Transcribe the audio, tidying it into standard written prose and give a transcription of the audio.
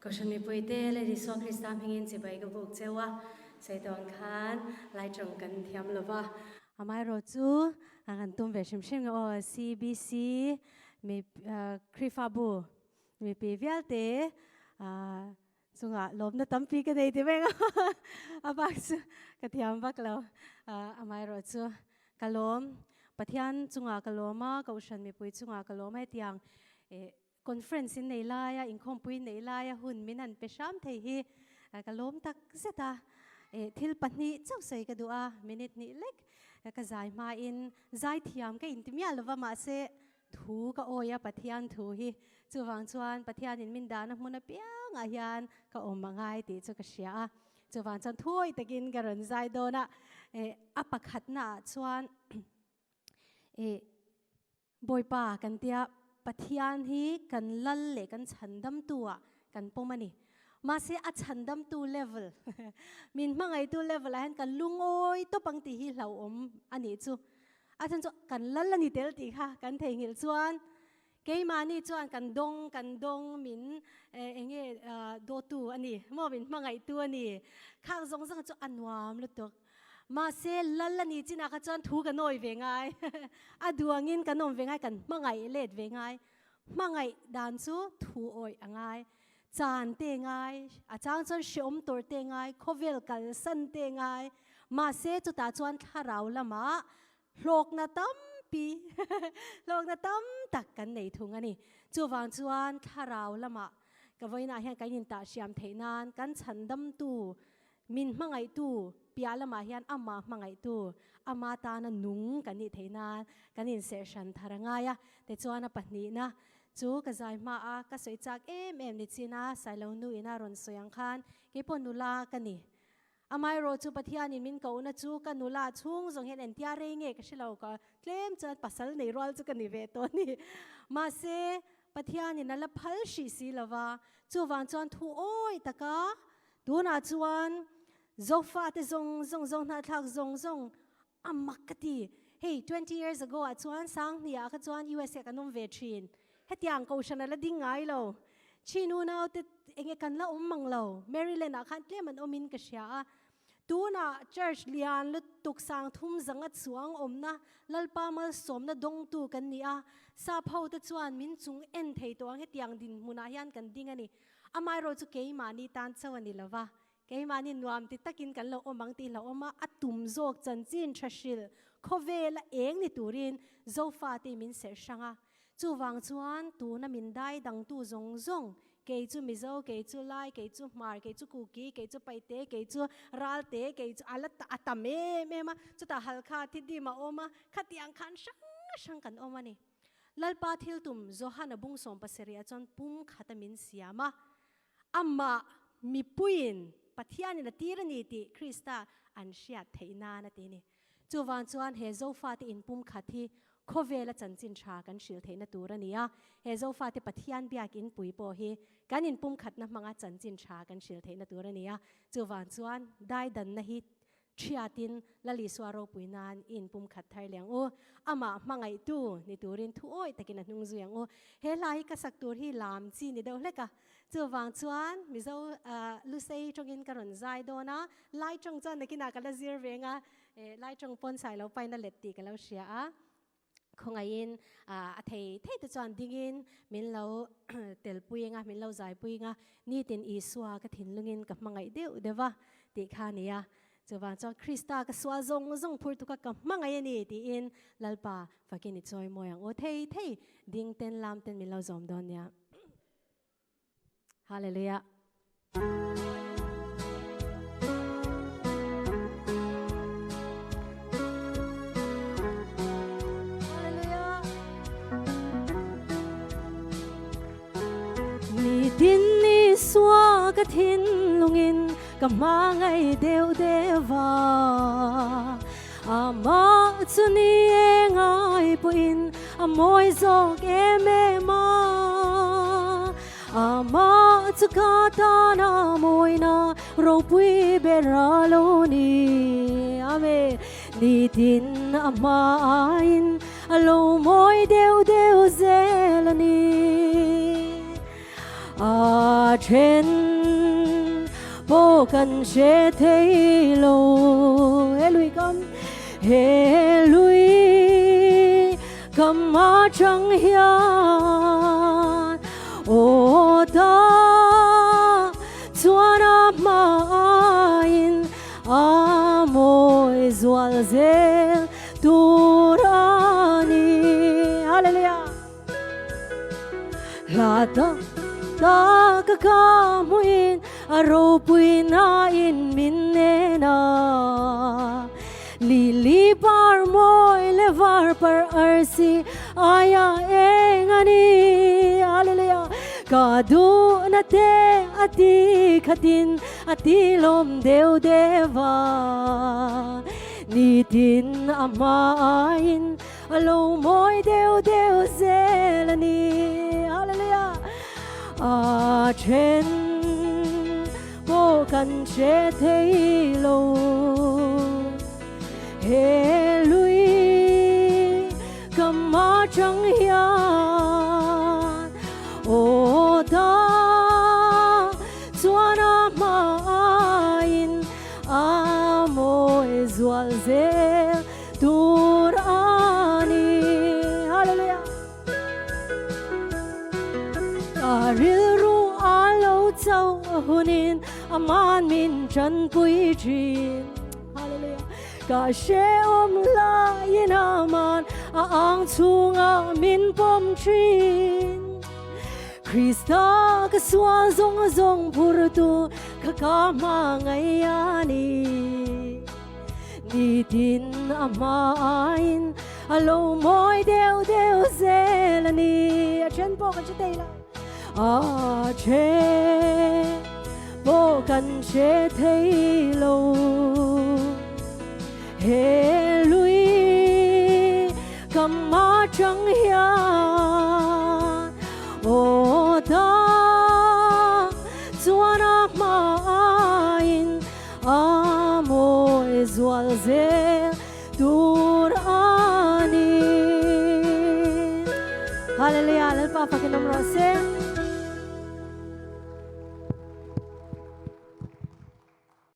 Kohhran mipuite leh Isua Krista hmingin chibai ka buk cheu a, sawi tawn khan lai tawng kan thiam lo va. Amaherawh chu kan tum ve hrim hrim nge aw, CBC mi Khrihfabu mipi vialte chungah lawmna tampi ka nei ti mai ang a bak chu ka thiam vak lo. Amaherawh chu ka lawm, Pathian chungah ka lawm a, Kohhran mipui chungah ka lawm a hetiang Conference in nei laia, inkhawmpui nei laia hun min han pe hram thei hi ka lawm tak zet a. Thil pahnih chauh sawi ka duh a, minute hnih lek ka zai hmain zai thiam ka inti miah lova mahse thu ka awi a Pathian thu hi. Chuvang chuan Pathianin min dahna hmun apiangah hian ka awm a ngai tih chu ka hria a. Chuvang chuan thuawi takin ka rawn zai dawn a. A pakhatnaah chuan Bawipa kan tia Pathian hi kan lal leh kan chhandamtu ah kan pawm a ni. Mahse a chhandamtu level, min hmangaihtu level ah hian kan lungawi tawp ang tih hi hlauhawm a nih chu. A chhan chu kan lal a ni tel tih kha kan theihnghilh chuan keimahni chuan kan dawng kan dawng min eng nge dawtu a ni maw min hmangaihtu a ni. Khang zawng zawng chu a nuam lutuk. Mahse, lal a nih chinah kha chuan thu kan awi ve ngai. A duangin kan awm ve ngai, kan hmangaih let ve ngai. Hmangaih dan chu thu awih a ngai. Chan te ngai, a chang chuan hreawm tawrh te ngai, khawvel kalsan te ngai. Mahse, chutah chuan thlarau lamah hlawkna tampi, hlawkna tam tak kan nei thung a ni. Chuvang chuan thlarau lamah ka vawiinah hian kan intahhriam theih nan kan chhandamtu Min hmangaihtu piah lamah hian amah hmangaihtu, ama tana nung kan nih theih nan kan inserhhran thar a ngai a. Tichuan a pahnihna chu ka zai hma a, ka sawi chak em em ni chin a, Sailo nu ina rawn sawi ang khan keipawh nula ka ni. Amaherawh chu Pathianin min kohna chu ka nula chhung zawng hian entia rei nge ka hre lo, ka tlem chuan pasal nei rual chu ka ni ve tawh a ni. Mahse, Pathianin a la phal hrih si lova, chuvang chuan thu awi taka Tunah chuan Zofate zawng zawng, Zohnahthlak zawng zawng a mak ka ti. Hei 20 years ago ah chuan Sanghnih ah kha chuan USA kan awm ve thin. Hetiang kohhran a la ding ngai lo. Chin unaute enge kan la awm mang lo. Maryland ah khan tlem an awmin ka hria a. Tunah church lian lutuk sangthum zanga chuang awmna Lalpa malsawmna dawngtu kan ni a. Sap hote chuan min chung en thei tawh ang hetiang dinhmunah hian kan ding a ni. Amaherawh chu keimahni tan chauh a ni lo va, keimahni nuam ti takin kan lo awm ang tih hlauhawm a, a tum zawk chanchin tha hrilh khawvela eng ni turin Zofate min serh hrang a. Chuvang chuan tuna min dai dangtu zawng zawng, kei chu Mizo, kei chu Lai, kei chu Hmar, kei chu Kuki, kei chu Paite, kei chu Ralte, kei chu a la a tam em em a, chutah Halkha, Thidim a awm a, khatiang khan hrang hrang kan awm a ni. Lalpa thil tum Johana bung 17 ah chuan pum khat a min siam a, amah mipuiin Pathianin a tir a ni tih Krista an hriat theih nan a ti a ni. Chuvang chuan he Zofate inpum khat hi khawvela chanchin tha kan hrilh theihna tur a ni a, he Zofate Pathian biak inpui pawh hi kan inpum khatna hmanga chanchin tha kan hrilh theihna tur a ni a, chuvang chuan daidanna hi Thiatin Lal Isua ropui nan i inpum khat thar leh ang u. Amah hmangaihtu ni turin thu awih takin a hnung zui ang u. He hla hi ka sak tur hi lam chi ni deuh hlek a. Chuvang chuan Mizo Lusei tawngin ka rawn zai dawn a, Lai tawng chuan nakinah ka la zir ve ang a, Lai tawng pawn sai lo paina let tih ka lo hria a. Khawngaihin a thei thei te chuan dingin min lo telpui anga, min lo zaipui anga, nitin Isua ka thinlungin ka hmangaih deuh deuh va tih kha a ni a. Chuvang chuan Krista ka sual zawng zawng phur tuk a ka hmangaih a ni tiin Lalpa fakin i chawi mawi ang u. Thei thei ding ten lam ten min lo zawm dawn nia. Hallelujah. Nitin ni sua ka thinlungin ka hmangaih deuh deuh a. Amah chu ni e ngai pawhin a mawi zawk em em a. Amah chu ka tana mawina ropui ber a lo ni. Amen. Nitin a hmain a lo mawi deuh deuh zel a ni. A then pawh kan hre thei lo. He lui kam, he lui kam atang hian aw ta chuan a hmain a mawi zual zel tur a ni. Hallelujah! Hla tak tak a ka hmuhin a ropui nain min nen a. Lili par mawi leh var par arsi aia eng a ni. Hallelujah! Ka duhna te a ti khatin a ti lawm deuh deuh a. Nitin a hmain A lo mawi deuh deuh zel a ni. Hallelujah! A then pawh kan hre thei lo. He lui kam atang hian aw ta chuan a hmain a mawi zual zel. Tur a ni. Hallelujah. Ka rilru a lo chauh a hunin aman min tanpui thin. Hallelujah. Ka hrehawm laiin aman a ang chhungah min pawm thin. Krista ka sual zawng zawng phurtu kha ka hmangaih a ni. Nitin a hmain a lo mawi deuh deuh zel a ni. A then pawh kan hre thei lo. A then pawh kan hre thei lo. He lui kam atang hian aw ta chuan a hmain A mawi zual zel tur a ni. Hallelujah, Lalpa fakin awm rawh se.